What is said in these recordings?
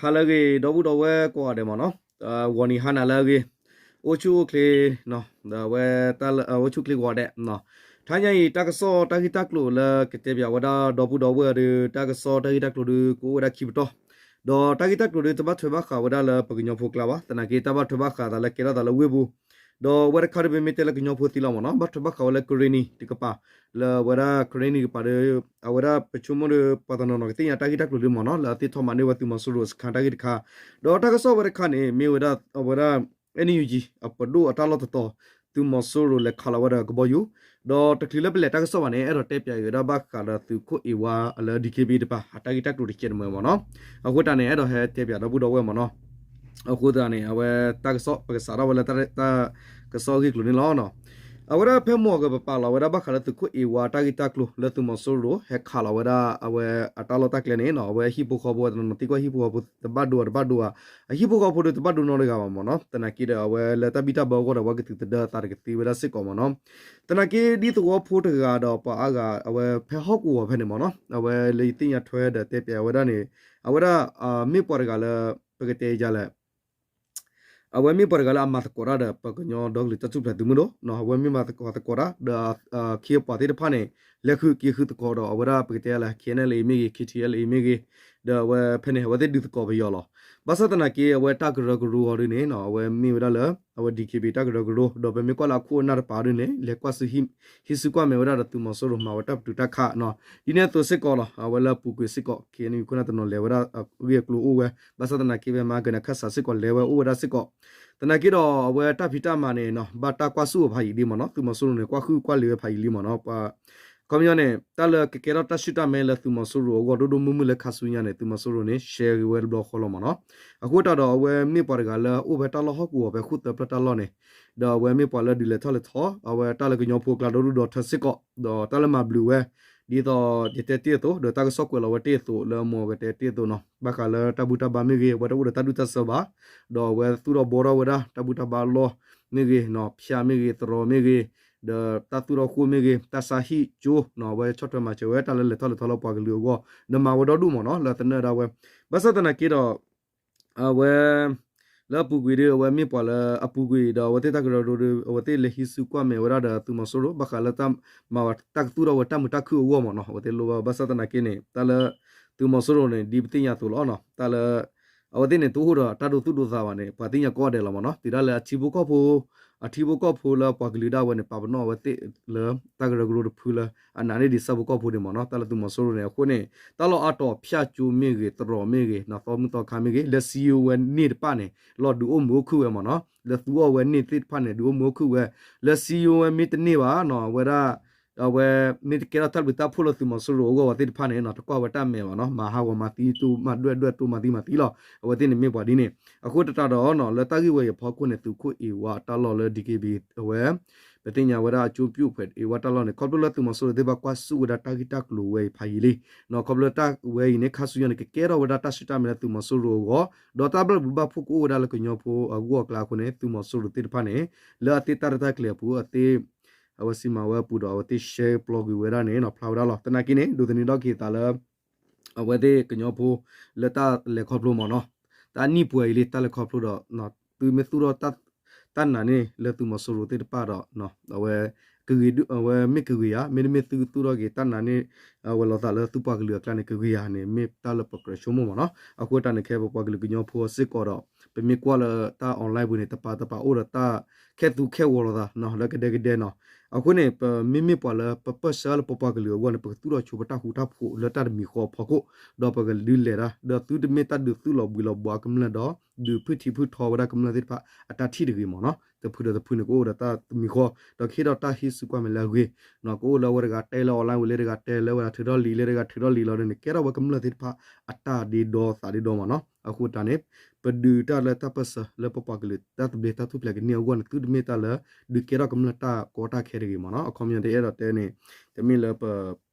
ဟါလၢအဂ့ၤ ဒီပုၢ်ဒီဝဲၢ်ကိးဂၤဒဲးမ့ၢ်နီၤ, ဂီၤနံၤဟါနၤလၢအဂ့ၤ, အိၣ်ဆူၣ်အိၣ်ချ့, ဒီးအဝဲ အိၣ်ဆူၣ်ချ့ကိးဂၤဒဲး, ထါညါအံၤ တၢ်ကစီၣ်တၢ်ဂ့ၢ်တၢ်ကျိၤလၢကတဲပၠးဝဲဒၣ်ဒီပုၢ်ဒီဝဲၢ်ဒီး တၢ်ကစီၣ်တၢ်ဂ့ၢ်တၢ်ကျိၤဒီး ကအိၣ်ဝဲဒၣ်ခံပတီၢ်, ဒီးတၢ်ဂ့ၢ်တၢ်ကျိၤဒီး တဘၣ်ထွဲဘၣ်ဃးဝဲဒၣ်လၢပကညီဖိကျါဘၣ်, သနာ်က့တၢ်ဘၣ်ထွဲဘၣ်ဃးအသးလၢကဲထီၣ်သးလၢဝ့ၢ်ပူၤ, ဒီးအဝဲတခါဒီး ပမ့ၢ်တဲလၢကညီဖိသံလီၤမ့ၢ်နီၤ, ဘၣ်ထွဲဘၣ်ဃးဝဲလၢကရ့နံၤတကပၤ, လၢအဝဲဒၣ်ကရ့နံၤတကပၤဒီး အဝဲဒၣ်ပဆိကမိၣ်ဒီး ပှၤတနီၤနီၤကသ့ၣ်ညါတၢ်ဂ့ၢ်တၢ်ကျိၤဒ်မ့ၢ်နီၤ, လၢအသ့ၣ်ထီၣ်မၤန့ၢ်ဝဲသုးမီၤစိရိၤစခါတၢ်ဂ့ၢ်တခါ, ဒီးတၢ်ကစီၣ်ဝဲတခါန့ၣ် မ့ၢ်ဝဲဒၣ်အဝဲဒၣ် NUG အပဒိၣ်အတၢ်လီၢ်တတီၤ, သုးမီၤစိရိၤလဲၤခးလီၤဝဲဒီးကဘီယူၤ, ဒီးတချုးလၢပလဲၤတၢ်ကစီၣ်ဘၣ်န့ၣ် အဲၣ်ဒိးတဲပၠးက့ၤဝဲဒၣ်ဘၣ်ဃးဒီးသုးခိၣ်အ့ဝါလၢ DKBA တကပၤ အတၢ်ဂ့ၢ်တၢ်ကျိၤတကဲးတမှဲၤမ့ၢ်နီၤ, အဃိသတးန့ၣ် အဲၣ်ဒိးဟဲတဲပၠးဒီပုၢ်ဒီဝဲၢ်မ့ၢ်နီၤ, အဃိသတးန့ၣ် အဝဲတၢ်ကစီၣ် ပကစးထီၣ်ဝဲလၢတၢ်ကစီၣ်အဂ့ၢ်ကျိၤန့ၣ်လီၤ. အဝဲဒၣ်ဖဲမုၢ်ဂီၤကပာ်လီၤဝဲဒၣ်ဘၣ်ဃးလၢသုးခိၣ်အ့ဝါတၢ်ဂ့ၢ်တၢ်ကျိၤလၢသုးမီၤစိရိၤ ဟဲခးလီၤဝဲဒၣ်အဝဲအတၢ်လီၢ်တၢ်ကျဲန့ၣ်နီၤ, အဝဲဟံၣ်ဖိဃီဖိ ပှၤတနီၤနီၤသံကွၢ်ဟံၣ်ဖိဃီဖိ တဘၣ်ဒိဧါ တဘၣ်ဒိဧါ, အဟံၣ်ဖိဃီဖိဒီးတဘၣ်ဒိနီတဂၤဘၣ်မ့ၢ်နီၤ, သနာ်က့ဒီးအဝဲလၢတၢ်ဘံၣ်တၢ်ဘၢအဂီၢ်ဒီး အဝဲကသုးသဒၢအသးတကသ့ဝဲဒၣ်စ့ၢ်ကီးမ့ၢ်နီၤ, သနာ်က့ဒ်သဝီဖိတဂၤဒီးပှၤအါဂၤ အဝဲဖဲဟီၣ်ကဝီၤဖဲန့ၣ်မ့ၢ်နီၤ, အဝဲလၢယသ့ၣ်ညါထွဲဒီးတဲပၠးဝဲဒၣ်န့ၣ် အဝဲဒၣ် မ့ၢ်ပှၤတဂၤလၢ ပကတဲယလဲၣ် အဝဲမ့ၢ်ပှၤတဂၤလၢအမၤသကိးတၢ်ဒီး ပကညီဒီကလုာ်တၢ်ထူၣ်ဖျဲးသုးမုၢ်ဒိၣ်, အဝဲမ့ၢ်မၤသကိးတၢ်ဒီး ခံပှၤသ့ၣ်တဖၣ်န့ၣ် လဲၤဃုက့ၤဃုသကိးဒီး အဝဲဒၣ်ပကတဲလၢ KNLA မ့ၢ်ဂ့ၤ KTLA မ့ၢ်ဂ့ၤ, ဒီးအဝဲဖဲန့ၣ် အဝဲသ့ၣ်ဒုးသကိးပယီၤလီၤ. ဘၣ်ဆၣ်သနာ်က့ အဝဲတၢ်ကရၢကရိအီၤဒ်န့ၣ် အဝဲမ့ၢ်ဝဲဒၣ်လၢ အဝဲ DKBA တၢ်ကရၢကရိ ဒီးပမ့ၢ်ကွၢ်လၢအခိၣ်အနၢ်တပၤဒ်န့ၣ် လဲၤကွၢ်ဆူ ဟံးစုကွၢ်မဲာ်ဝဲဒၣ်ဒီးသုးမီၤစိရိၤ မၤဝဲတၢ်ပတုာ်တၢ်ခးနီၤ, ဒ်န့ၣ်အသိးစ့ၢ်ကီးလီၤ. အဝဲလၢအပူၤကွံာ်စ့ၢ်ကီး KNU ခိၣ်နၢ်တနီၤလဲၤဝဲဒၣ်အဂ့ၢ်အကျိၤအိၣ်ဝဲ, ဘၣ်ဆၣ်သနာ်က့ဖဲမဟါကန့ၣ် ခၢၣ်စးစ့ၢ်ကီးလဲၤဝဲအိၣ်ဝဲဒၣ်စ့ၢ်ကီး, သနာ်က့ဒီးအဝဲတၢ်ဖံးတၢ်မၤန့ၣ်နီၤ ဘၣ်တၢ်ကွၢ်ဆူၣ်အီၤဖးယံာ်လံမ့ၢ်နီၤ, သုးမီၤစိရိၤန့ၣ် ကွၢ်ဟုၣ်ကွၢ်လ့ၤဝဲဖးယံာ်လံမ့ၢ်နီၤ, ခီပညီန့ၣ် တၢ်လၢကကဲထီၣ်တၢ်ဆူၣ်တၢ်မဲလၢသုးမီၤစိရိၤအဂီၢ်ဒိၣ်ဒိၣ်မုၢ်မုၢ်လၢခါဆူညါန့ၣ် သုးမီၤစိရိၤန့ၣ် ရှဲဂ့ၤဝဲတဘျီဃီလီၤမ့ၢ်နီၤ, အဃိသတးဒီးအဝဲမ့ၢ်ပှၤတဂၤလၢအအိၣ်ဖဲတၢ်လီၢ်ဟီၣ်ကဝီၤဖဲဃိၣ်သၢဖျၢၣ်တၢ်လီၢ်န့ၣ်, ဒီးအဝဲမ့ၢ်ပှၤလၢဒုးလဲၤထီၣ်လဲၤထီ အဝဲတၢ်လၢကညီဖိအကျါဒီဒူၣ်ဒီထၢစ့ၢ်ကီး, ဒီးတၢ်လၢမၤဘျုးဝဲ ဒ်သိးယတဲတ့ၢ်အသိး ဒီးတၢ်ကစီၣ်ကွဲးလီၤဝဲတ့ၢ်အသိး လၢအမိၢ်ကတဲတ့ၢ်အသိးနီၤ, ဘၣ်ဃးလၢတၢ်ဘူၣ်တၢ်ဘါမ့ၢ်ဂ့ၤ အဝဲတအိၣ်ဒီးတၢ်ဒူၣ်တၢ်စၢၤဘၣ်, ဒီးအဝဲသူၣ်ထီၣ်ဘှီထီၣ်ဝဲဒၣ်တၢ်ဘူၣ်တၢ်ဘါအလီၢ်မ့ၢ်ဂ့ၤ, ဖၠးမ့ၢ်ဂ့ၤ သရိာ်မ့ၢ်ဂ့ၤ, ဒီးတၢ်သူၣ်ထီၣ်ဃိၣ်မ့ၢ်ဂ့ၤ တၢ်ဆါဟံၣ်ကၠိနီၤ, အဝဲဆီၣ်ထွဲမၤစၢၤဝဲတၢ်လၢလဲၤထီၣ်လဲၤထီလၢပှၤကလုာ်အဂီၢ် ဒီးမၤဝဲဒီဒူၣ်မ့ၢ်နီၤ လၢသနၢၣ်ဒၣ်ဝဲ, ဘၣ်ဆၣ်သနာ်က့ဒီး အဝဲ လၢအပူၤကွံာ်ဒီး အဝဲမ့ၢ်ပှၤလၢအပူၤကွံာ်ဒီး အဝဲသ့ၣ်တၢ်ကရၢကရိဒီး အဝဲသ့ၣ်လဲၤဟံးစုကွၢ်မဲာ်ဝဲဒၣ်ဒီးသုးမီၤစိရိၤ ဘၣ်ဃးလၢတၢ်မၤဝဲတၢ်ကသူၣ်ထီၣ်ဝဲတၢ်မုာ်တၢ်ခုၣ်အဂီၢ်မ့ၢ်နီၤ, အဝဲသ့ၣ်လိၣ်ဘၣ် ဘၣ်ဆၣ်သနာ်က့န့ၣ် တၢ်လၢ သုးမီၤစိရိၤန့ၣ် ဒ်ပသ့ၣ်ညါအသိးလီၤနီၤ, တၢ်လၢ အဝဲသ့ၣ်န့ၣ် တအိၣ်ဒီးတၢ်ဒိသူၣ်ဒိသးဘၣ်န့ၣ် ပှၤသ့ၣ်ညါကိးဂၤဒဲးလီၤမ့ၢ်နီၤ, တုၤဒၣ်လၢအထံဖိကီၢ်ဖိ အထံဖိကီၢ်ဖိလၢပှၤကလုာ်ဒၣ်ဝဲန့ၣ် ပာ်ပနီၣ်အဝဲသ့ၣ်လၢ တၢ်ကရၢကရိတဖုလၢ အနာ်န့ၢ်ဒံးဆၣ်ဖိကီၢ်ဖိန့ၣ်မ့ၢ်နီၤ, တၢ်လၢသုးမီၤစိရိၤန့ၣ် အဃိန့ၣ် တၢ်လီၢ်အါတီၤဖၠၣ်ကၠိမ့ၢ်ဂ့ၤ သရိာ်မ့ၢ်ဂ့ၤ သီမုၢ်သီခါမ့ၢ်ဂ့ၤ လၢစံယိဝဲန့ၢ်တဖၣ်န့ၣ် လီၤဒုးအိၣ်မုာ်အိၣ်ခုၣ်ဝဲမ့ၢ်နီၤ, လၢသူအီၣ်ဝဲန့ၢ်သ့ၣ်တဖၣ်န့ၣ် ဒုးအိၣ်မုာ်အိၣ်ခုၣ်ဝဲ, လၢစံယိဝဲမ့ၢ်တန့ၢ်ဘၣ်နီၤ အဝဲဒၣ် အဝဲမ့ၢ်တကဲထီၣ်တၢ်ဘျုးတၢ်ဖှိၣ်လၢသုးမီၤစိရိၤအဂီၢ်ဝဲသ့ၣ်တဖၣ်န့ၣ်နီၤ တကွၢ်ဝဲတၢ်မဲာ်ဘၣ်နီၤ, မၤဟးဂီၤမၤသံတိၢ်မၤဒွဲၣ်ဒွဲၣ်တိၢ်မၤသံမၤသံလီၤ, အဝဲသ့ၣ်န့ၣ်မ့ၢ်ပှၤဒ်န့ၣ်, အဃိသတးဒီးနီၤ လၢတၢ်ဂ့ၢ်ဝဲအံၤအဖီခိၣ်န့ၣ် သုးခိၣ်အ့ဝါအတၢ်လီၢ်လၢ DKBA အဝဲ ပသ့ၣ်ညါဝဲဒၣ်အကၠိပျူၣ်ဖဲးအ့ဝါတၢ်လီၢ်န့ၣ် ခီဖျိလၢသုးမီၤစိရိၤသ့ၣ်တဖၣ်ကွၢ်ဆူၣ်ဝဲဒၣ်တၢ်ဂ့ၢ်တၢ်ကျိၤဝဲအံၤဖးယံာ်လံ, ခီဖျိတၢ်ဝဲအံၤန့ၣ် ခါဆူညါန့ၣ် ကကဲထီၣ်ဝဲဒၣ်တၢ်ဆူၣ်တၢ်မဲာ်လၢသုးမီၤစိရိၤအဂီၢ်, ဒီးတၢ်ဘျၢၣ်ဘျုးဘၣ်ဖှိၣ်ကအိၣ်ဝဲဒၣ်လၢကညီဖိအဂီၢ်အကျါအဃိန့ၣ် သုးမီၤစိရိၤသ့ၣ်တဖၣ်န့ၣ် လၢအသ့ၣ်တၢ်ရဲၣ်တၢ်ကျဲၤအပူၤ အသ့ၣ် အဝဲစံးမၤဝဲအပူၤဒီး အဝဲသ့ၣ်ရှဲပျီကွံာ်ဝဲဒၣ်န့ၣ်နီၤ ဖျါဝဲဒၣ်လီၤ. သနာ်က့န့ၣ် ဒိးသန့ၤထီၣ်က့ၤသးလၢ အဝဲသ့ၣ်ကညီဖိ လၢတၢ်လဲၤခီဖျိမ့ၢ်နီၤ, တၢ်နံၣ်ပှဲၤအံၤလံ တၢ်လဲၤခီဖျိဒီး သုမ့ၢ်သူၣ်ထီၣ် တၢ်နာ်န့ၢ်လၢသုးမီၤစိရိၤသ့ၣ်တဖၣ်ဒီး အဝဲ ကဂ့ၤ အဝဲမ့ၢ်ကဂ့ၤဧါ, မ့တမ့ၢ်သုသူၣ်ထီၣ်က့ၤတၢ်နာ်န့ၢ် အဝဲလိာ်သးလၢသုပှၤကလုာ်အကျါန့ၣ် ကဂ့ၤဧါန့ၣ် မ့ၢ်တၢ်လၢပကြၢးဆိကမိၣ်မ့ၢ်နီၤ. အဃိတၢ်န့ၣ် ခဲပပှၤကလုာ်ကညီဖိစ့ၢ်ကီးဒီး ပမ့ၢ်ကွၢ်လၢတၢ် online ပူၤန့ၣ် တပၤတပၤအိၣ်ဒီးတၢ်ခဲသူခဲဂီၤလိာ်သးနီၤ လၢကဒဲကဒဲနီၤ. အဃိန့ၣ် ပမ့မ့ၢ်ပှၤလၢပပၢၢ်ဆၢလၢပပှၤကလုာ်အဂီၢ်န့ၣ် ပကသူၣ်ထီၣ်ဆိပတၢ်ဃူတၢ်ဖိးလၢတၢ်တမံၤဃီအဖီခိၣ်, ဒီးပကဒုးလဲၤတၢ် ဒီးသုတမ့ၢ်တၢ်ဒုးသူၣ်လီၤဘှံးလီၤဘှါကမျၢၢ်ဒီး ဒုးဖုၣ်ထံဖုၣ်ထီဝဲဒၣ်ကမျၢၢ်သ့ၣ်တဖၣ်အတၢ်ထံၣ်တဂ့ၤမ့ၢ်နီၤ. တဖုဒီးတဖုန့ၣ် ကအိၣ်ဒီးတၢ်တမံၤဃီ ဒီးကဟ့ၣ်ဒီးတၢ်ဟ့ၣ်စူးကွၢ်မဲာ်လၢအဂ့ၤ, ကအိၣ်လၢအဝဲတဂၤတဲလၢ online ဝံၤလၢတဂၤတဲလၢဝဲဒၣ်ထုးထီၣ်လံ လၢတဂၤထုးထီၣ်လံလီၤန့ၣ် ကဲထီၣ်ဝဲကမျၢၢ်သ့ၣ်တဖၣ်အတၢ်ဒ့ဒီသးဒ့ဒီမ့ၢ်နီၤ. အဃိတၢ်န့ၣ် ပဒုးတၢ်လၢတၢ်ပၢၢ်ဆၢလၢပပှၤကလုာ်တၢ်သဘျ့တၢ်ထူၣ်ဖျဲးကန့ၢ်အဂီၢ်န့ၣ် သုတမ့ၢ်တၢ်လၢ ဒုးကဲထီၣ်ကမျၢၢ်တၢ်ကီတၢ်ခဲတဂ့ၤမ့ၢ်နီၤ. အခီပညီတအဲၣ်ဒိးတဲန့ၣ် တမ့ၢ်လၢပ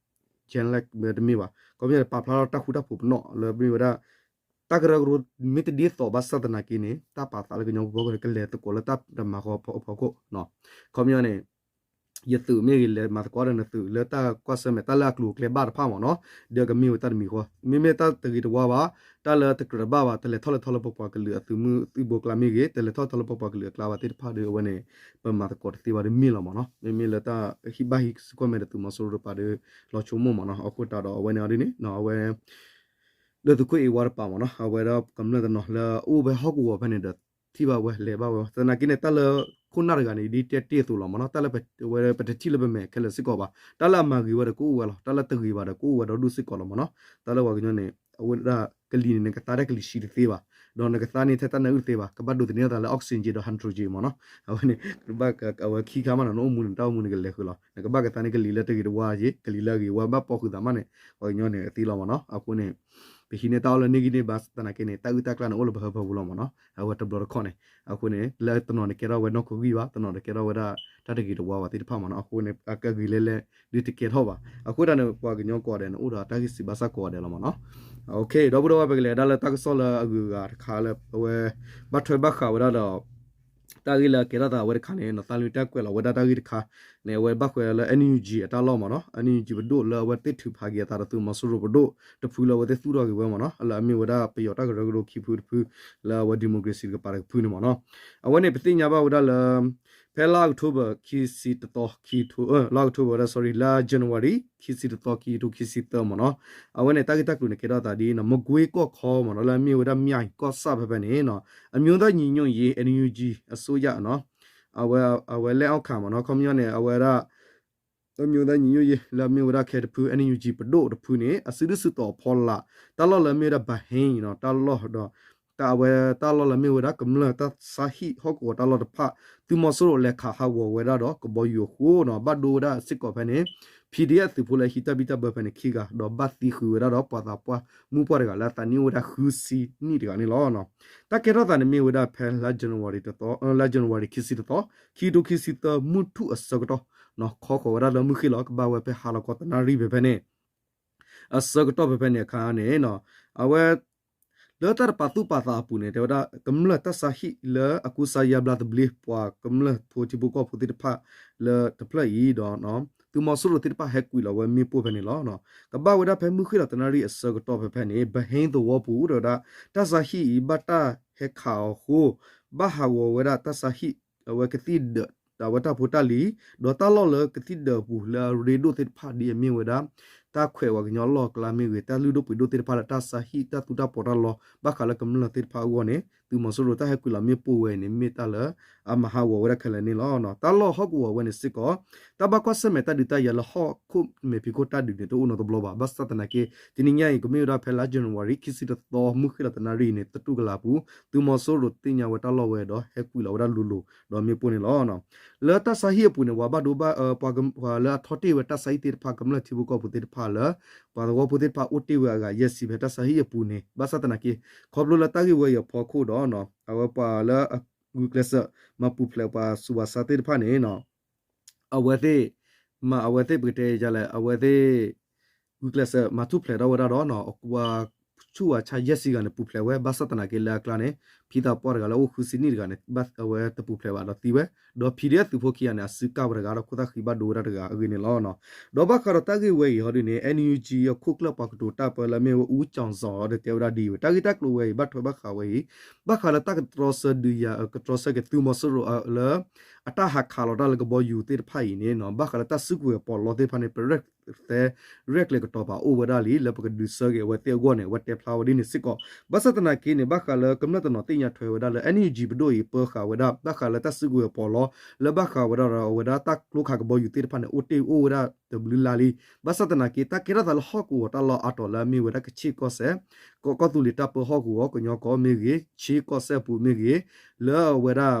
challenge တမ့ၢ်ဘၣ်. အခီပညီန့ၣ် ပာ်ဖျါထီၣ်တၢ်ဃူတၢ်ဖိးပနီၣ်လၢမ့ၢ်ဝဲဒၣ် တၢ်ကရၢကရိမ့ၢ်တဒ်သိးဘၣ်ဆၣ်သနာ်က့န့ၣ် တၢ်ပာ်သးလၢကညီဖိအဂီၢ်န့ၣ် ကလဲၤသကိးလၢတၢ်တမံၤဃီအဖီခိၣ်. အခီပညီန့ၣ် ယသုးမ့ၢ်ဂ့ၤ လဲၤမၤသကိးဒီးနသုးလၢတၢ်ကွၢ်ဆၢၣ်မဲာ် တၢ်လၢအကျိၤအကျဲဘၣ်တဖၣ်မ့ၢ်နီၤ, ဒီးကမ့ၢ်ဝဲတၢ်တမံၤဃီ, မ့မ့ၢ်တၢ်တဂ့ၤတဝါဘၣ်, တၢ်လၢတကြၢးတဘၣ်ဘၣ် တလဲၤထီၣ်လဲၤထီလၢပပှၤကလုာ်အသုးမုၢ်သုးဘိအကျါမ့ၢ်ဂ့ၤ, တလဲၤထီၣ်ထီလၢပပှၤကလုာ်အကျါဘၣ်သ့ၣ်တဖၣ်ဒီး အဝဲန့ၣ် ပမၤသကိးတသ့ဘၣ်ဒီးမ့ၢ်လီၤမ့ၢ်နီၤ, မ့မ့ၢ်လၢတၢ်ဟံးဘၣ်ဟံးစ့ၢ်ကီးမဲာ်ဒီးသုးမီၤစိရိၤတပၤဒီး လီၤဆိကမိၣ်မ့ၢ်နီၤ, အဃိသတးဒီးအဝဲန့ၣ်အီၤဒ်န့ၣ် အဝဲ ဒီးသုးခိၣ်အ့ဝါတပၤမ့ၢ်နီၤ, အဝဲဒၣ်ကမျၢၢ်တနီၤလၢအအိၣ်ဖဲဟီၣ်ကဝီၤဖဲန့ၣ်ဒီး ထံၣ်ဘၣ်ဝဲလဲၤဘၣ်ဝဲ, သနာ်က့န့ၣ် တၢ်လၢခိၣ်နၢ်တဂၤန့ၣ် ဒ်တဲတ့ၢ်အသိးလီၤမ့ၢ်နီၤ, တၢ်လၢပဝဲပတထံၣ်လၢပမဲာ်ခဲလၢာ်စ့ၢ်ကီးဘၣ်, တၢ်လၢအမၤဂ့ၤဝဲဒီးကအိၣ်ဝဲလီၤ, တၢ်လၢတဂ့ၤဘၣ်ဒီးကအိၣ်ဝဲဒီဒူၣ်စ့ၢ်ကီးလီၤမ့ၢ်နီၤ, တၢ်လၢပှၤကညီန့ၣ် အဝဲဒၣ်ကလံၤန့ၣ် နကသါထဲကလံၤဆံးတသ့ဘၣ်, ဒီးနကသါန့ၢ်ထဲတၢ်နၢအုၣ်တသ့ဘၣ်, ကဘၣ်ဒိးသန့ၤအသးလၢ oxygen ဒီး hydrogen မ့ၢ်နီၤ, အဝဲန့ၣ် ကဘၣ်အဝဲခံခါမးနီၤ နအိၣ်မူန့ၣ် တၢ်အိၣ်မူန့ၣ်ကလဲၤဃုာ်လီၤ, နကဘၣ်ကသါန့ၢ်ကလံၤလၢတဂ့ၤတဝါက့ၤ ကလံၤလၢအဂ့ၤဝဲဘၣ်ပိာ်ဃုာ်သးမးန့ၣ် ပှၤကညီန့ၣ်အသ့လီၤမ့ၢ်နီၤ, အဃိန့ၣ် ပဟံးန့ၢ်တၢ်အီၣ်လၢန့ၢ်ဂံၢ်န့ၢ်ဘါသနာ်က့န့ၣ် တၢ်အုၣ်တၢ်ကျၢ်န့ၣ်အိၣ်လၢပဟၢဖၢပူၤလီၤမ့ၢ်နီၤ, အဝဲတဘျီတခီၣ်န့ၣ်, အဃိန့ၣ် လၢတနီၤန့ၣ်ကဲထီၣ်ဝဲနီၢ်ခိဂံၢ်ဘၣ်, တနီၤန့ၣ်ကဲထီၣ်ဝဲဒၣ် တၢ်တဂ့ၤတဝါဘၣ်သ့ၣ်တဖၣ်မ့ၢ်နီၤ, အဃိန့ၣ် အကဂ့ၤလဲၣ်လဲၣ် ဒ်တကဲထီၣ်ဘၣ်, အဃိသတးန့ၣ် ပှၤကညီကိးဂၤဒဲးန့ၣ် အိၣ်ဒီးတၢ်ဂံၢ်စံးဘါစၢ်ကိးဂၤဒဲးလီၤမ့ၢ်နီၤ, ဒီပုၢ်ဒီဝဲၢ် ပကလဲၤဒၣ်လၢတၢ်ကစီၣ်လၢအဂုၤအဂၤတခါလၢအဝဲ ဘၣ်ထွဲဘၣ်ဃးဝဲဒၣ်ဒီး တၢ်ဂ့ၢ်လၢအကဲထီၣ်သးဝဲတခါန့ၣ် သးလွံၢ်တၢ်ကွဲးလီၤဝဲဒၣ်တၢ်ဂ့ၢ်တခါန့ၣ် အဝဲဘၣ်ဃးလၢ NUG အတၢ်လီၢ်မ့ၢ်နီၤ, NUG ပဒိၣ်လၢအဝဲသ့ၣ်ထုးဖးက့ၤအသးဒီးသုးမီၤစိရိၤပဒိၣ်တဖုလၢအဝဲသ့ၣ်သူၣ်ထီၣ်က့ၤဝဲမ့ၢ်နီၤ, လၢအမ့ၢ်ဝဲဒၣ်ပယီၤတၢ်ကရၢကရိခံဖုတဖု လၢအဝဲ democracy တကပၤတဖုန့ၣ်မ့ၢ်နီၤ, အဝဲန့ၣ် ပသ့ၣ်ညါဘၣ်ဝဲဒၣ်လၢ ဖဲလါအီးကထိဘၢၣ် ခံဆံတသီ ခံထိ လါအီးကထိဘၢၣ်ဝဲဒၣ် sorry လါ January ခံဆံတသီ ခံကထိခံဆံသၢမ့ၢ်နီၤ, အဝဲန့ၣ် တၢ်ဂ့ၢ်တၢ်ကျိၤန့ၣ် ကဲထီၣ်သးဒ်နီၤ မကွ့ကီၢ်ခီမ့ၢ်နီၤ လၢအမ့ၢ်ဝဲဒၣ် မၠၣ်ကီၢ်ဆၣ်ဖဲဖဲန့ၣ်နီၤ, အမျိုးသားညီညွတ်ရေး NUG အစိုးရနီၤ, အဝဲ အဝဲလက်အောက်ခံမ့ၢ်နီၤ ခီပညီန့ၣ် အဝဲဒၣ် အမျိုးသားညီညွတ်ရေး လၢအမ့ၢ်ဝဲဒၣ်ခဲတဖု NUG ပဒိၣ်တဖုန့ၣ် အစုဒုၣ်စုတီၤအဖီလာ် တၢ်လီၢ်လၢအမ့ၢ်ဝဲဒၣ် ဘဟ့ၣ်နီၤ တၢ်လီၢ်ဒီး တၢ်အဝဲတၢ်လီၢ်လၢအမ့ၢ်ဝဲဒၣ် ကမျၢၢ်တၢ်ဆါဟံၣ်ဟီၣ်ကဝီၤတၢ်လီၢ်တဖၣ် သုးမီၤစိရိၤလဲၤခးဟးဂီၤဝဲဒၣ်ဒီးကဘီယူၤအဃိနီၤ ဘၣ်ဒိဝဲဒၣ်စ့ၢ်ကီးဖဲန့ၣ် PDF သုးဖိလၢဟံးတၢ်ဘံၣ်တၢ်ဘၢဖဲန့ၣ်ခံဂၤ ဒီးဘၣ်သံဃုာ်ဝဲဒၣ်ဒီးပှၤသးပှၢ်မုၣ်ပှၢ်တဂၤလၢအသးနံၣ်အိၣ်ဝဲဒၣ်ဃုဆံနံၣ်တဂၤန့ၣ်လီၤ. တၢ်ကဲထီၣ်သးန့ၣ်မ့ၢ်ဝဲဒၣ်ဖဲလါ January တသီ လါ January ခံဆံတသီ ခံကထိခံဆံသၢ မုၢ်ထူၣ်အဆၢကတီၢ် ခီဃီၤဝဲဒၣ်လၢမုၢ်ဃ့ၢ်လီၤ ကဘၣ်ဝဲဖဲဟါလီၤခီသနၣ်ရံၣ်ဖဲဖဲန့ၣ် အဆၢကတီၢ်ဖဲဖဲန့ၣ်အခါန့ၣ် အဝဲ လၢတၢ်တပာ်သူၣ်ပာ်သးအပူၤန့ၣ် တဲဝဲဒၣ် ကမျၢၢ်တၢ်ဆါဟံၣ်လၢအကူစါယါဘျါသဘျ့ ပှၤကမျၢၢ်ဖိထံဖိကီၢ်ဖိသ့ၣ်တဖၣ်လၢတဖျၢၣ်အံၤဒီး သုးမီၤစိရိၤသ့ၣ်တဖၣ်ဟဲကွံာ်လီၤဝဲမ့ၣ်ပိၢ်ဖဲန့ၣ်လီၤ. ကဘၣ်ဝဲဒၣ်ဖဲမုၢ်ဃ့ၢ်လီၤသနၣ်ရံၣ်အဆၢကတီၢ်ဖဲဖဲန့ၣ် ဘဟ့ၣ်သဝီပူၤ တဲဝဲဒၣ် တၢ်ဆါဟံၣ်အံၤဘၣ်တၢ်ဟဲခးအီၤအဃိ ဘၣ်ဟးဂီၤဝဲဒၣ်တၢ်ဆါဟံၣ် အဝဲကသံၣ်ဒၢး အဝဲတၢ်ဖိတၢ်လံၤ ဒီးတၢ်လီၢ်လၢကသံၣ်ဒၢးအပူၤလၢအရ့ဒိၣ်သ့ၣ်တဖၣ်ဒ်အမ့ၢ်ဝဲဒၣ် တၢ်ခွဲးပှၤကညီလီၢ်အကျါမ့ၢ်ဂ့ၤ တၢ်လုၢ်ဒိၣ်ပှ့ၤဒိၣ်သ့ၣ်တဖၣ်လၢတၢ်ဆါဟံၣ်တၢ်သူတၢ်ပီးတၢ်လီ ဘၣ်ဃးလၢကမျၢၢ်သ့ၣ်တဖၣ်အဂီၢ်န့ၣ် သုးမီၤစိရိၤတၢ်ဟဲကွံာ်လီၤမ့ၣ်ပိၢ်ဝဲအံၤန့ၣ် မ့ၢ်တၢ်လၢအမၤဟးဂီၤဝဲဒၣ်ခဲလၢာ်န့ၣ်လီၤ. တၢ်လီၢ်ဟီၣ်ကဝီၤဝဲန့ၣ်စ့ၢ်ကီး တၢ်ဘၣ်ကွၢ်ဆၢၣ်မဲာ်တၢ်ဒုးတၢ်ယၤလၢဟီၣ်ခိၣ်မဲာ်ဖံးခိၣ်တၢ်ဒုးန့ၣ် တအိၣ်နီတဘျီဘၣ်. ဘၣ်ဆၣ်သနာ်က့ တနံၤညါအံၤ ကမ့ၢ်ဝဲဒၣ်ဖဲလါ January ခံဆံတသီ မုၢ်ဃ့ၢ်လီၤသနၣ်ရံၣ်အံၤန့ၣ် သတူၢ်ကလာ်ပူၤ သုးမီၤစိရိၤသ့ၣ်ညါဝဲတၢ်လီၢ်ဝဲဒီး ဟဲကွံာ်လီၤဝဲဒၣ်လိၤလိၤဒီးမ့ၣ်ပိၢ်န့ၣ်လီၤ. လၢတၢ်ဆါဟံၣ်အပူၤန့ၣ် ပှၤဘၣ်ဒိဘၣ် ပှၤလၢအထီၣ်တ့ၢ်ဝဲတၢ်ဆါဟံၣ်သ့ၣ်တဖၣ် ကမျၢၢ်ထံဖိကီၢ်ဖိသ့ၣ်တဖၣ်လၢ ပှၤသဝီဖိသ့ၣ်တဖၣ်အိၣ်တ့ၢ်ဝဲအဂၤယဲၢ်ဆံဖဲတၢ်ဆါဟံၣ်အပူၤန့ၣ် ဘၣ်ဆၣ်သနာ်က့ ခီဖျိလၢတၢ်ဂ့ၢ်ဝဲအံၤအဖီခိၣ်ဒီး အဝဲပှၤလၢအဂုာ်ကျဲးစၢး မၤပူၤဖျဲးပှၤဆူးပှၤဆါသ့ၣ်တဖၣ်န့ၣ် အဝဲသ့ၣ် မၤအဝဲသ့ၣ်ပကတဲယလဲၣ် အဝဲသ့ၣ် ဂုာ်ကျဲးစၢးမၤထူၣ်ဖျဲးထီၣ်ဝဲဒၣ်ဒီး ပှၤဆူးပှၤဆါယဲၢ်ဆံဂၤန့ၣ် ပူၤဖျဲးဝဲ ဘၣ်ဆၣ်သနာ်က့လၢအကျါန့ၣ် ဖံသးပှၢ်တဂၤလၢအိၣ်ဃုဆံနံၣ်တဂၤန့ၣ် အဝဲတပူၤဖျဲးဘၣ်ဒီးသံဝဲ ဒီး PDF သုးဖိခံဂၤန့ၣ် အစုကၢ်ဝဲတဂၤဒီးခိၣ်သၣ်ဃံးဘၣ်ဒိဝဲဒၣ်တဂၤအဂ့ၢ်န့ၣ်လီၤ. ဒီးဘၣ်ဃးဒီးတၢ်ဂ့ၢ်ဝဲအံၤဟီဒ်န့ၣ် NUG အခိၣ်ကျၢၢ်ပှၤကတိၤတၢ်ပၢလၢအမ့ၢ်ဝဲ အူကၠီၤစီၤ ဒီးတဲဝဲဒၣ်ဒ်အံၤဝဲ တၢ်ဂ့ၢ်တၢ်ကျိၤဝဲအံၤ ဘၣ်ထွဲဘၣ်ဃးဝဲအံၤ ဘၣ်ဃးလၢတၢ်ကတြီဆၢဒုးယၤ ကတြီဆၢက့ၤသုးမီၤစိရိၤလၢ အတၢ်ဟးခးလီၤတၢ်လၢကဘီယူၤသ့ၣ်တဖၣ်အံၤန့ၣ် ဘၣ်ဃးလၢတၢ်စုကဝဲၤပီးလီသ့ၣ်တဖၣ်န့ၣ် ပရဲၣ်ကျဲၤကတီၤပာ်အိၣ်ဝဲဒၣ်လံ လၢပကဒုးဆၢက့ၤအဝဲသ့ၣ်အဂီၢ်န့ၣ် အဝဲတဲဖျါဝဲဒ်န့ၣ်စ့ၢ်ကီး ဘၣ်ဆၣ်သနာ်က့န့ၣ် ဘၣ်ဃးလၢကမျၢၢ်တနီၤသ့ၣ်ညါထွဲဝဲဒၣ်လၢ NUG ပဒိၣ်အံၤပၢဃာ်ဝဲဒၣ် ဘၣ်ဃးလၢတၢ်စုကဝဲၤပီးလီ လၢဘၣ်ဃးဝဲဒၣ်ဒီးအဝဲဒၣ်တၢ်ကျိခးကဘီယူၤသ့ၣ်တဖၣ်န့ၣ် အိၣ်တ့ၢ်အိၣ်ဝဲဒၣ်တဘျုးလါလံ ဘၣ်ဆၣ်သနာ်က့ တၢ်ကဲထီၣ်သးလၢဟီၣ်ကဝီၤတၢ်လီၢ်အါတီၤလၢအမ့ၢ်ဝဲဒၣ်ကချ့ၣ်ကီၢ်စဲၣ် ကီၢ်သူလ့ၤတၢ်ပၢဟီၣ်ကဝီၤ ကညီကီၢ်မ့ၢ်ဂ့ၤ ချ့ၣ်ကီၢ်စဲၣ်အပူၤမ့ၢ်ဂ့ၤ လၢအဝဲဒၣ်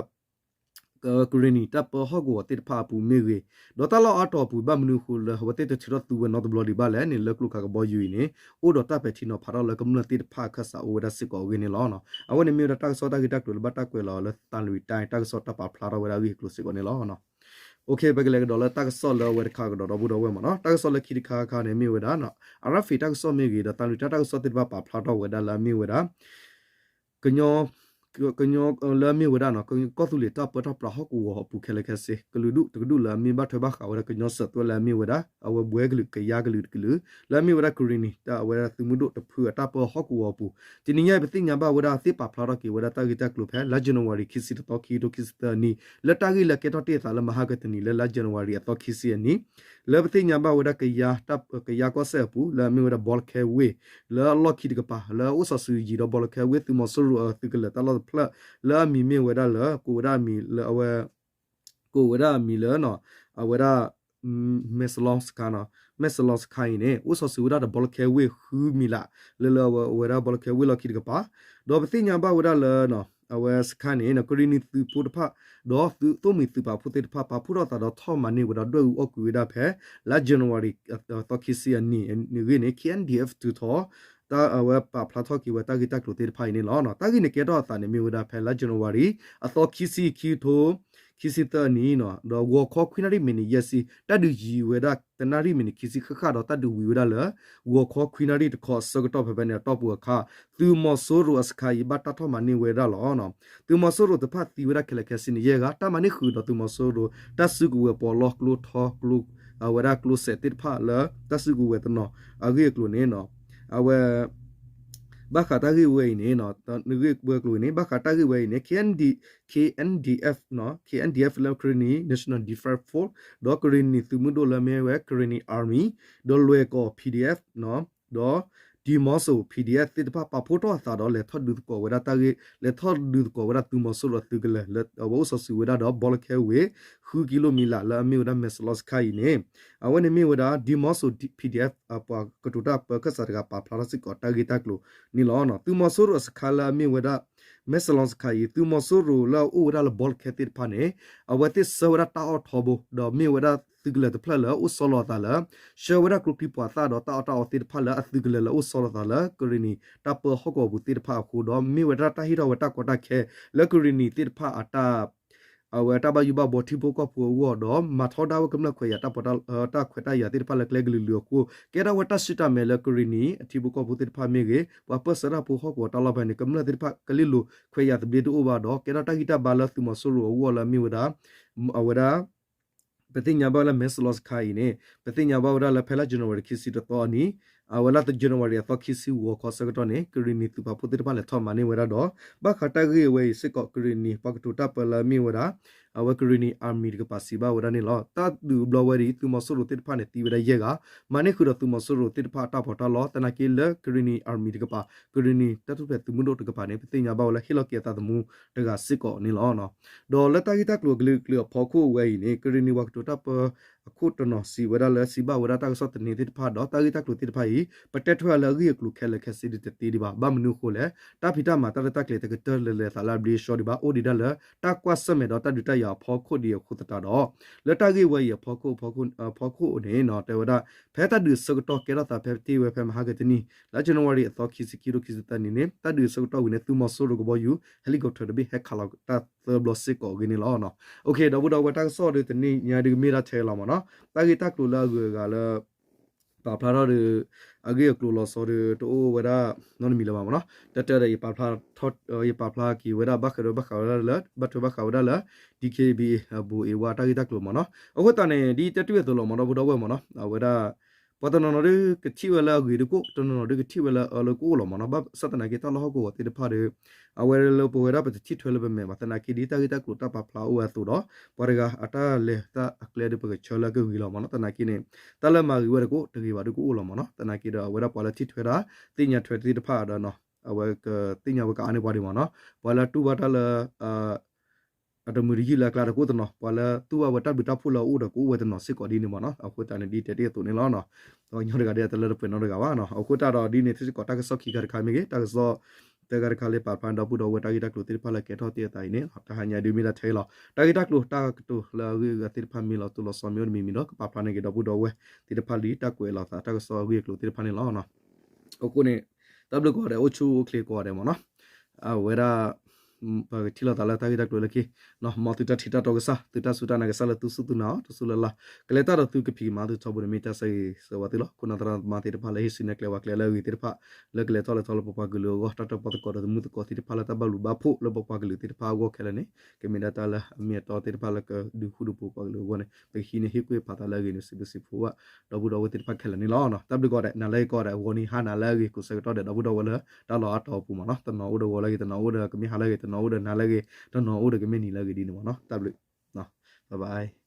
ကရ့ၣ်နံၤတၢ်ပၢဟီၣ်ကဝီၤသ့ၣ်တဖၣ်အပူၤမ့ၢ်ဂ့ၤ ဒီးတၢ်လီၢ်အါတီၤအပူၤ ဘၣ်မနုၤအဃိလၢအဝဲသ့ၣ်တထုးထီၣ်သုဝဲနီတဘျီဒံးဘၣ်လဲၣ်န့ၣ် လၢကျိခးကဘီယူၤအံၤန့ၣ် အိၣ်ဒီးတၢ်ပဲာ်ထံနီၤဖးထီၣ်လၢကမျၢၢ်သ့ၣ်တဖၣ်အခၢၣ်စးအိၣ်ဝဲဒၣ်စ့ၢ်ကီးအဂ့ၢ်န့ၣ်လီၤ. အဝဲန့ၣ်မ့ၢ်ဝဲဒၣ်တၢ်ကစီၣ်တၢ်ဂ့ၢ်တၢ်ကျိၤလၢဘၣ်တၢ်ကွဲးလီၤလၢသးလွံၢ်တၢ်တၢ်ကစီၣ်တၢ်ပာ်ဖျါထီၣ်ဝဲဒၣ်အဂ့ၢ်အကျိၤစ့ၢ်ကီးန့ၣ်လီၤ. ပကလဲၤကဒီးလၢတၢ်ကစီၣ်လၢအဝဲတခါကဒီးဒီပုၢ်ဒီဝဲၢ်မ့ၢ်နီၤ တၢ်ကစီၣ်လၢခံတခါခါန့ၣ်မ့ၢ်ဝဲဒၣ် အရၣ်ဖံးတၢ်ကစီၣ်မ့ၢ်ဂ့ၤ ဒီးသးလွံၢ်တၢ်တၢ်ကစီၣ်သ့ၣ်တဖၣ်ပာ်ဖျါထီၣ်ဝဲဒၣ်လၢအမ့ၢ်ဝဲဒၣ် ကညီ ကညီလၢအမ့ၢ်ဝဲဒၣ် ကီၢ်သူလ့ၤတၢ်ပၢတၢ်ပြးဟီၣ်ကဝီၤအပူၤခဲလၢာ်ခဲဆ့ ကလုာ်ဒူၣ်တကဒူၣ်လၢအမ့ၢ်ဘၣ်ထွဲဘၣ်ဃးဝဲဒၣ်ကညီစၢၤသွဲၣ်လၢအမ့ၢ်ဝဲဒၣ် အဝဲဘှဲကလုာ်ကယါကလုာ်တကလုာ် လၢအမ့ၢ်ဝဲဒၣ်ကရံၣ်နံၣ် တၢ်အဝဲဒၣ်သုးမုၢ်ဒိၣ်တဖုအတၢ်ပၢဟီၣ်ကဝီၤအပူၤ တနံၤညါအံၤ ပသ့ၣ်ညါဘၣ်ဝဲဒၣ်သ့ၣ်ပာ်ဖျါထီၣ်က့ၤဝဲဒၣ်တၢ်ဂ့ၢ်တၢ်ကျိၤဖဲ လါ January ခံဆံတသီ ခံကထိခံဆံသၢနံၣ် လၢတၢ်ဂ့ၢ်လၢကဲထီၣ်တ့ၢ်အသးလၢမဟါကတနံၤလၢလါ January အသီခံဆံအနံၤ လၢပသ့ၣ်ညါဘၣ်ဝဲဒၣ်ကယါ ကယါကီၢ်စဲၣ်အပူၤ လၢအမ့ၢ်ဝဲဒၣ်ဘီလခဲဝ့ၢ် လၢအလီၢ်ခံတကပၤ လၢအအိၣ်စီၤစုၤယံၤဒီးဘီလခဲဝ့ၢ် သုးမီၤစိရိၤအသုးကလၢၤတၢ်လီၢ်တဖျၢၣ် လၢအမံၤမ့ၢ်ဝဲဒၣ်လၢ ကိးဝဲဒၣ်အမံၤလၢအဝဲ ကိးဝဲဒၣ်အမံၤလၢ အဝဲဒၣ် မဲၢ်စလီစခါ မဲၢ်စလီစခါအံၤန့ၣ် အိၣ်စီၤစုၤဝဲဒၣ်ဒီးဘီလခဲဝ့ၢ်ဃုမံၤလး လၢလၢအဝဲဒၣ်ဘီလခဲဝ့ၢ်လီၢ်ခံတကပၤ ဒီးပသ့ၣ်ညါဘၣ်ဝဲဒၣ်လၢ အဝဲစခါန့ၣ် ကရံၣ်နံၣ်သုးဖိတဖၣ် ဒီးသိၣ်မှံၤသုးပာ်ဖှိၣ်သ့ၣ်တဖၣ် ပာ်ဖှိၣ်ထီၣ်သးဒီးထီၣ်မၤန့ၢ်ဝဲဒီးဒွဲၣ်အူအီၣ်ကွံာ်ဝဲဒၣ်ဖဲ လါ January သီခံဆံအနံၤအဂ့ၢ်န့ၣ် K N D F ထုးထီၣ် တၢ်အဝဲပာ်ဖျါထီၣ်က့ၤဝဲတၢ်ဂ့ၢ်တၢ်ကျိၤသ့ၣ်တဖၣ်အံၤန့ၣ်လီၤ. တၢ်ဂ့ၢ်န့ၣ်ကဲထီၣ်အသးန့ၣ်မ့ၢ်ဝဲဒၣ်ဖဲလါ January အသီခံဆံ ခံကထိ ခံဆံသၢအနံၤ ဒီးဂီၤခီခွံနၣ်ရံၣ်မံးနံးယဲၢ်ဆံ တၢ်ဒုးယံၤဝဲဒၣ်တနၣ်ရံၣ်မံးနံးခံဆံဃၣ်ဃၣ်ဒီးတၢ်ဒုးဝံၤဝဲဒၣ်လၢ ဂီၤခီခွံနၣ်ရံၣ်တခီအဆၢကတီၢ်ဖဲဖဲန့ၣ်အတီၢ်ပူၤအခါ သုးမီၤစိရိၤအစခါအံၤဘၣ်တၢ်ထီၣ်မၤန့ၢ်ဝဲဒၣ်လီၤ. သုးမီၤစိရိၤတဖၣ်သံဝဲဒၣ်ခဲလၢာ်ခဲဆ့န့ၣ်ယဲၢ်ဂၤ တၢ်မၤန့ၢ်ဃုာ်ဒီးသုးမီၤစိရိၤ တၢ်စုကဝဲၤပီးလီကျိထီကျိ အဝဲဒၣ်ကျိစဲးသ့ၣ်တဖၣ်လၢတၢ်စုကဝဲၤတနီၤအဂ့ၢ်အကျိၤန့ၣ် အဝဲ ဘၣ်ဃးတၢ်ဂ့ၢ်ဝဲအံၤန့ၣ် နဂ့ၢ်ဝဲကျိၤအံၤန့ၣ် ဘၣ်ဃးတၢ်ဂ့ၢ်ဝဲအံၤန့ၣ် K N D K N D F K N D F လၢ Karenni National Defense Force ဒီးကရံၣ်နံၣ်သုးမုၢ်ဒိၣ်လၢမ့ၢ်ဝဲ Karenni Army ဒီးလွဲၢ်ကီၢ် P D F ဒီး Di Motso P D F သ့ၣ်တဖၣ်ပာ်ဖှိၣ်ထီၣ်အသးဒီးလဲၤထီၣ်ဒုးသကိးဝဲဒၣ်တၢ်ဂ့ၢ် လဲၤထီၣ်ဒုးသကိးဝဲဒၣ်သုးမီၤစိရိၤအသုးကလၢၤလၢအဝဲအိၣ်စီၤစုၤဝဲဒၣ်ဒီးဘီလခဲဝ့ၢ် ဃုကံလိမံၤလးလၢအမ့ၢ်ဝဲဒၣ်မဲၢ်စလီစခါအံၤန့ၣ် အဝဲန့ၣ်မ့ၢ်ဝဲဒၣ် Di Motso P D F အပှၤကတိၤတၢ်ပၢခၢၣ်စးတဂၤပာ်ဖျါထီၣ်စ့ၢ်ကီးတၢ်ဂ့ၢ်တၢ်ကျိၤန့ၣ်လီၤ. သုးမီၤစိရိၤအစခါလၢအမ့ၢ်ဝဲဒၣ် မဲၢ်စလီစခါအံၤ သုးမီၤစိရိၤလၢအအိၣ်ဝဲဒၣ်လၢဘီလခဲသ့ၣ်တဖၣ်န့ၣ် အဝဲသ့ၣ်ဆှၢဝဲဒၣ်တၢ်အီၣ်ထီဘိ ဒီးမ့ၢ်ဝဲဒၣ်သုးကလၢၤတဖျၢၣ်လၢအိၣ်ဆီလီၤအသးလၢ ဆှၢဝဲဒၣ်ကျိချံမျိာ်သၣ်ဒီးတၢ်အီၣ်တၢ်အီသ့ၣ်တဖၣ်လၢအသုးကလၢၤလၢအိၣ်ဆီလီၤသးလၢကရံၣ်နံၣ်တၢ်ပၢဟီၣ်ကဝီၤပူၤသ့ၣ်တဖၣ်အဃိ ဒီးမ့ၢ်ဝဲဒၣ်တၢ်ဟ့ၣ်ထီၣ်ဝဲတၢ်ကီတၢ်ခဲလၢကရံၣ်နံၣ်သ့ၣ်တဖၣ်အတၢ် အဝဲတၢ်ဘၣ်ယိၣ်ဘၣ်ဘီထံဖိကီၢ်ဖိအဂီၢ်ဒီး မၤထီဒါဝဲကမျၢၢ်ခွဲးယာ်တၢ်ပီးတၢ်ခွဲးတၢ်ယာ်သ့ၣ်တဖၣ်လၢကျဲကလုာ်လုာ်အဃိ ကဲထီၣ်ဝဲတၢ်စူၢ်တၢ်မဲာ်လၢကရံၣ်နံၣ်အထံဖိကီၢ်ဖိသ့ၣ်တဖၣ်မ့ၢ်ဂ့ၤ ပှၤပၢၢ်ဆၢတၢ်ဖိဟီၣ်ကဝီၤတၢ်လီၢ်ဖဲန့ၣ် ကမျၢၢ်သ့ၣ်တဖၣ်ကလ့ၢ်လိၤခွဲးယာ်သဘျ့တအိၣ်ဘၣ်ဒီး ကဲထီၣ်တၢ်ဂံၢ်တၢ်ဘါလၢသုးမီၤစိရိၤအဂီၢ်လၢအမ့ၢ်ဝဲဒၣ် အဝဲဒၣ် ပသ့ၣ်ညါဘၣ်ဝဲလၢမဲၢ်စလီစခါအံၤန့ၣ် ပသ့ၣ်ညါဘၣ်ဝဲဒၣ်လၢဖဲလါ January ခံဆံတသီအနံၤ အဝဲလၢ January အသီခံဆံဂီၤခီဆၢကတီၢ်န့ၣ် ကရံၣ်နံၣ်သုးပာ်ဖှိၣ်သ့ၣ်တဖၣ်လဲၤထီၣ်မၤန့ၢ်ဝဲဒၣ်ဒီး ဘၣ်ဃးတၢ်ဂ့ၢ်အဝဲအံၤစ့ၢ်ကီး ကရံၣ်နံၣ်ပှၤကတိၤတၢ်ပၢလၢအမ့ၢ်ဝဲဒၣ် အဝဲကရံၣ်နံၣ် Army တကပၤစံးဘၣ်ဝဲဒၣ်န့ၣ်လီၤ. တၢ်ဒုးအဘျီဝဲအံၤ သုးမီၤစိရိၤသ့ၣ်တဖၣ်န့ၣ်သံဝဲဒၣ်ယဲၢ်ဂၤ မၤန့ၢ်ဃုာ်ဒီးသုးမီၤစိရိၤသ့ၣ်တဖၣ်အတၢ်ပီးတၢ်လီ သနာ်က့လၢကရံၣ်နံၣ် Army တကပၤ ကရံၣ်နံၣ်တၢ်ထူၣ်ဖျဲးသုးမုၢ်ဒိၣ်တကပၤန့ၣ် ပသ့ၣ်ညါဘၣ်ဝဲလၢဟ့ၣ်လီၤက့ၤအသးသမူတဂၤစ့ၢ်ကီးန့ၣ်လီၤ. ဒီးလၢတၢ်ဂ့ၢ်တၢ်ကျိၤအကလုာ်ကလုာ်အဖီခိၣ်အဝဲအံၤန့ၣ် ကရံၣ်နံၣ်ပှၤကတိၤတၢ်ပၢအခိၣ်တနီၤစံးဝဲဒၣ်လၢ စံးဘၣ်ဝဲဒၣ်တၢ်ကစီၣ်သန့သ့ၣ်တဖၣ်ဒီး တၢ်ဂ့ၢ်တၢ်ကျိၤသ့ၣ်တဖၣ်အံၤ ပတဲထွဲအီၤလၢအဂ့ၢ်အကျိၤခဲလၢာ်ခဲဆ့ဒ်တသ့ဒံးဘၣ်. ဘၣ်မနုၤအဃိလဲၣ် တၢ်ဖံးတၢ်မၤတၢ်ရဲၣ်တၢ်ကျဲၤတကတၢၢ်လဲၤလဲၤသးလၢအဘျ့အဆှီဒံးဘၣ် အိၣ်ဒံးဒၣ်လၢတၢ်ကွၢ်ဆၢၣ်မဲာ်ဒီးတၢ်ဒုးတၢ်ယၤအဖီခိၣ်ဒံးအဃိသတးဒီး လၢတၢ်ဂ့ၢ်ဝဲအံၤအဖီခိၣ် အဖီခိၣ်န့ၣ် တဲဝဲဒၣ် ဖဲတၢ်ဒုးအဆၢကတီၢ်ကဲထီၣ်သးဖဲပတ့ၢ်ဝဲဖဲမဟါကတနံၤ လါ January အသီခံဆံခံ ခံကထိခံဆံသၢနံၤန့ၣ် တၢ်ဒုးအဆၢကတီၢ်ဝံၤန့ၣ် သုးမီၤစိရိၤကဘီယူၤ helicopter တဘ့ၣ်ဟဲခးလီၤတၢ်သၢဘျီစ့ၢ်ကီးအဂ့ၢ်န့ၣ်လီၤ. ဒီပုၢ်ဒီဝဲၢ်တၢ်ကစီၣ်ဒီးတနံၤညါဒုးကမ့ၢ်ဒၣ်ထဲလီၤမ့ၢ်နီၤ တၢ်ဂ့ၢ်တၢ်ကျိၤလၢအဂုၤအဂၤလၢ ပာ်ဖျါထီၣ်ဒီး အဂ့ၢ်အကျိၤလီၤဆီဒီးတအိၣ်ဝဲဒၣ်နီတမံၤလၢၤဘၣ်မ့ၢ်နီၤ တၢ်တဲဒီး ယပာ်ဖျါက့ၤဝဲဒၣ်ဘၣ်ဃးဒီးဘၣ်ဃးဝဲဒၣ်လၢ ဘၣ်ထွဲဘၣ်ဃးဝဲဒၣ်လၢ DKBA အဘူးအ့ဝါတၢ်ဂ့ၢ်တၢ်ကျိၤမ့ၢ်နီၤ အဃိသတးန့ၣ် ဒ်တဲတ့ၢ်အသိးလီၤမ့ၢ်ဒီပုၢ်ဒီဝဲၢ်မ့ၢ်နီၤ အဝဲဒၣ် ပှၤတနီၤနီၤဒုးကထံၣ်ဝဲလၢအဂ့ၤဒုးကအိၣ် တနီၤနီၤဒုးကထံၣ်ဝဲလၢအအၢလၢကအိၣ်လီၤမ့ၢ်နီၤ ဘၣ်ဆၣ်သနာ်က့တၢ်လီၢ်ဟီၣ်ကဝီၤသ့ၣ်တဖၣ်ဒီး အဝဲလၢပဝဲဒၣ်ပတထံၣ်ထွဲလၢပမဲာ်ဘၣ် သနာ်က့ဒ်တၢ်ဂ့ၢ်တၢ်ကျိၤတၢ်ပာ်ဖျါအိၣ်ဝဲအသိးဒီး ပှၤတဂၤအတၢ်လဲၤတၢ်အကျဲဒီးပကဆၢလၢအကဂ့ၤလီၤမ့ၢ်နီၤ သနာ်က့န့ၣ် တၢ်လၢမၤဂ့ၤဝဲတကိး တဂ့ၤဘၣ်ဒုးကအိၣ်လီၤမ့ၢ်နီၤ သနာ်က့ဒီးအဝဲဒၣ်ပှၤလၢထံၣ်ထွဲတၢ် သ့ၣ်ညါထွဲသ့ၣ်တဖၣ်ဒီး အဝဲကသ့ၣ်ညါဝဲကအါန့ၢ်ပှၤဒံးမ့ၢ်နီၤ ပှၤလၢတူၢ်ဘၣ်တၢ်လၢ အတမုာ်တယုၢ်လၢအကျါတကိးတနီၤ ပှၤလၢတူၢ်ဘၣ်ဝဲတၢ်ဘျုးတၢ်ဖှိၣ်လၢအအိၣ်ဒီးကအိၣ်ဝဲတနီၤစ့ၢ်ကီးဒ်န့ၣ်မ့ၢ်နီၤ အဃိသတးန့ၣ်ဒ်တဲတ့ၢ်အသိးန့ၣ်လီၤ. ပှၤကညီတဂၤဒ်အတလၢတပှဲၤနီတဂၤဘၣ် အဃိသတးဒီးဒ်န့ၣ်စ့ၢ်ကီးတၢ်ကစီၣ်ခံခါတခါမ့ၢ်ဂ့ၤ တၢ်ကစီၣ်တၢ်ဂၤတခါလၢပာ်ဖျါဒီပုၢ်ဒီဝဲၢ်တၢ်ဂ့ၢ်တၢ်ကျိၤသ့ၣ်တဖၣ်လၢကဲထီၣ်တ့ၢ်အသးအံၤန့ၣ် တဟါညါဒုးမ့ၢ်ဒၣ်ထဲလီၤ တၢ်ဂ့ၢ်တၢ်ကျိၤတၢ်ကတိၤလၢအဂ့ၢ်အဂၤသ့ၣ်တဖၣ်မ့ၢ်လီၤတိၢ်လီၤဆီမ့ၢ်အိၣ်တမံၤမံၤဒီး ကပာ်ဖျါန့ၢ်က့ၤဒီပုၢ်ဒီဝဲၢ်သ့ၣ်တဖၣ်လံ တၢ်ကွဲးလီၤသးတၢ်ကစီၣ်အဂ့ၢ်အကျိၤသ့ၣ်တဖၣ်န့ၣ်လီၤ. အဃိန့ၣ် တၢ်ဘျုးကိးဂၤဒဲး အိၣ်ဆူၣ်အိၣ်ချ့ကိးဂၤဒဲးမ့ၢ်နီၤ အဝဲဒၣ် ပကထံၣ်လိာ်သးလၢတၢ်ဂ့ၢ်တၢ်ကျိၤလၢခံ, မ်သုတၢ်ထံၣ်တၢ်တီကစၢ်, သုတၢ်စူၢ်တၢ်နာ်ကစၢ်လၢသုစူၢ်သုနာ်အီၤ တစူၢ်လၢ်လၢ်, ကလဲၤတၢ်ဒီးသုကဖံးကမၤသုထီဘိန့ၣ် မ့ၢ်တၢ်ဆၢဂ့ၤဆၢဝါသုလီၤ. ခိၣ်နၢ်သရၣ်သမါသ့ၣ်တဖၣ်လၢဟ့ၣ်ဆူၣ်နဲၣ်ကျဲပှၤကျဲလၢအဂ့ၤသ့ၣ်တဖၣ်, လၢကလဲၤထီၣ်လဲၤထီလၢပပှၤကလုာ်အဂီၢ်, တၢ်တၢၣ်ပီၣ်သကိးဒီးသမုၢ်သကိးသ့ၣ်တဖၣ်လၢတၢ်ဘၣ်လူၤဘၣ်ဖှိၣ်လၢပပှၤကလုာ်သ့ၣ်တဖၣ်အဂီၢ်ခဲလၢာ်န့ၣ် ကမ့ၢ်ဒၣ်တၢ်လၢအမ့ၢ်အတီသ့ၣ်တဖၣ်လၢကဒုးဃူဒုးဖိး ပှၤကလုာ်အဂီၢ်န့ၣ် ပကဟံးန့ၢ်ဟ့ၣ်ကူၣ်ဟ့ၣ်ဖးသးလၢအဂ့ၤန့ၣ် စံးဘျုးစံးဖှိၣ်ဘၣ် ဒီပုၢ်ဒီဝဲၢ်သ့ၣ်တဖၣ်ခဲလၢာ်န့ၣ်လီၤ. တၢ်ဘျုးကိးဂၤဒဲး, နၤလၢအဂ့ၤကိးဂၤဒဲး, ဂီၤနံၤဟါနၤလၢအဂ့ၤ, ကိးဆၢကတီၢ်ဒဲး ဒီပုၢ်ဒီဝဲၢ်လၢတၢ်လီၢ်အါတီၤအပူၤမးနီၤ, တနီၤအိၣ်ဒီးဂီၤလၢအဂ့ၤ, တနီၤအိၣ်ဒီးကမ့ၢ်ဟါလၢအဂ့ၤ, တနီၤအိၣ်ဒီးနၤလၢအဂ့ၤ, တနီၤအိၣ်ဒီးကမ့ၢ်နံၤလၢအဂ့ၤဒ်န့ၣ်မးနီၤ. တၢ်ဘျုး, bye bye.